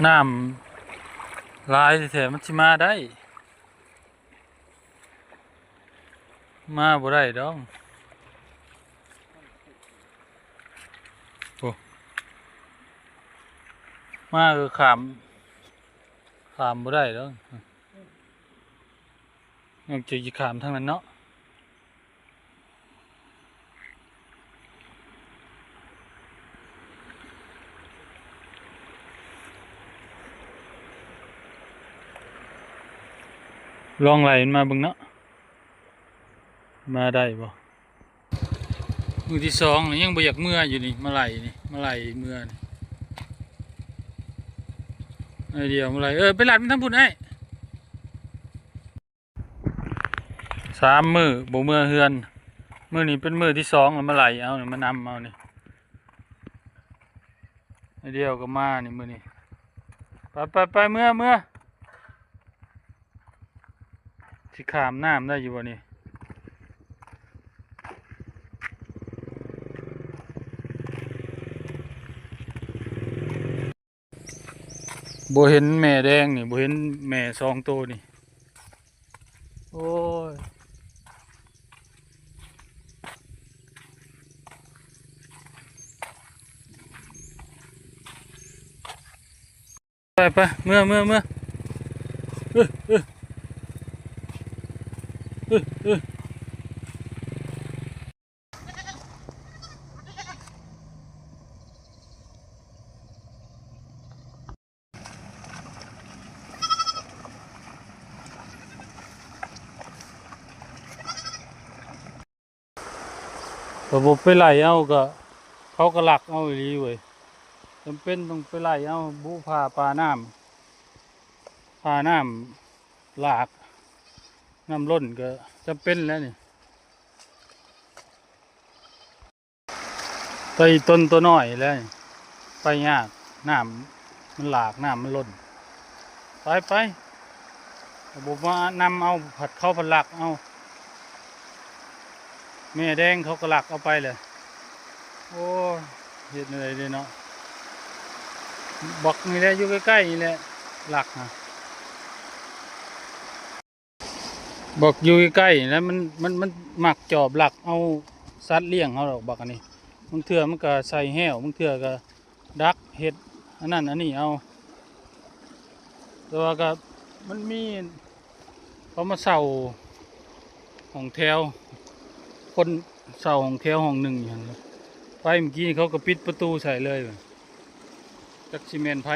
ນ້ຳຫຼາຍແທ້ໆ ມັນຊິມາໄດ້? ມາບໍ່ໄດ້ດອກ. ໂອ້ ມາກໍຂ້າມ ຂ້າມບໍ່ໄດ້ດອກ. ນອກຈາກຊິຂ້າມທາງນັ້ນເນາະ. ລອງໄລ່ມັນມາເບິ່ງເນາະ ມາໄດ້ບໍ່? ມື້ທີສອງນີ້ຍັງບໍ່ຢາກເມືອຢູ່ນີ້ ມາໄລ່ນີ້ ມາໄລ່ເມືອນີ້. ໄອ້ດຽວມາໄລ່ ເອີ ໄປລັດມັນທາງພຸ້ນອ້າຍ. ສາມມື້ບໍ່ເມືອເຮືອນ ມື້ນີ້ເປັນມື້ທີສອງແລ້ວ ມາໄລ່ເອົານີ້ ມານຳເອົານີ້. ໄອ້ດຽວກໍມານີ້ມື້ນີ້ ໄປໆໆ ເມືອ ເມືອ. ຊິຂ້າມນ້ຳໄດ້ຢູ່ບໍ່ນີ້? ບໍ່ເຫັນແມ່ແດງນີ້ ບໍ່ເຫັນແມ່ສອງໂຕນີ້. ໂອ້ຍ ໄປໆ ເມືອ ເມືອ ເມືອ ເອີ ເອີ ເອີ ເອີ. ຖ້າບໍ່ໄປໄລ່ເອົາກໍ ເຂົາກໍລັກເອົາອີ່ຫຼີເວີຍ. ຈຳເປັນຕ້ອງໄປໄລ່ເອົາ ບຸພາປານ້ຳ ພານ້ຳຫຼາກ ນ້ຳລົ້ນກໍຈຳເປັນແຫຼະນີ້. ໄປຕົນຕົວນ້ອຍແຫຼະ ໄປຍາກ ນ້ຳມັນຫຼາກ ນ້ຳມັນລົ້ນ. ໄປໆ ບໍ່ມານຳເອົາ ພັດເຂົາພັດລັກເອົາ ແມ່ແດງເຂົາກໍລັກເອົາໄປແຫຼະ. ໂອ້ຍ ເຮັດແນວໃດເດເນາະ. ບັກນີ້ແຫຼະ ຢູ່ໃກ້ໆນີ້ແຫຼະ ລັກນະ. ບັກຢູ່ໃກ້ໆນີ້ແຫຼະ ມັນ ມັນ ມັນມັກຈອບລັກເອົາສັດລ້ຽງເຮົາດອກ ບັກອັນນີ້. ບາງເທື່ອມັນກໍໃສ່ແຮ້ວ ບາງເທື່ອກໍດັກເຮັດອັນນັ້ນອັນນີ້ເອົາ. ແຕ່ວ່າກໍມັນມີ ເຂົາມາເຊົ່າຫ້ອງແຖວ ຄົນເຊົ່າຫ້ອງແຖວຫ້ອງໜຶ່ງຢູ່ຫັ້ນ. ໄປມື້ກີ້ນີ້ເຂົາກໍປິດປະຕູໃສ່ເລີຍ ຈັກຊິແມ່ນໃຜ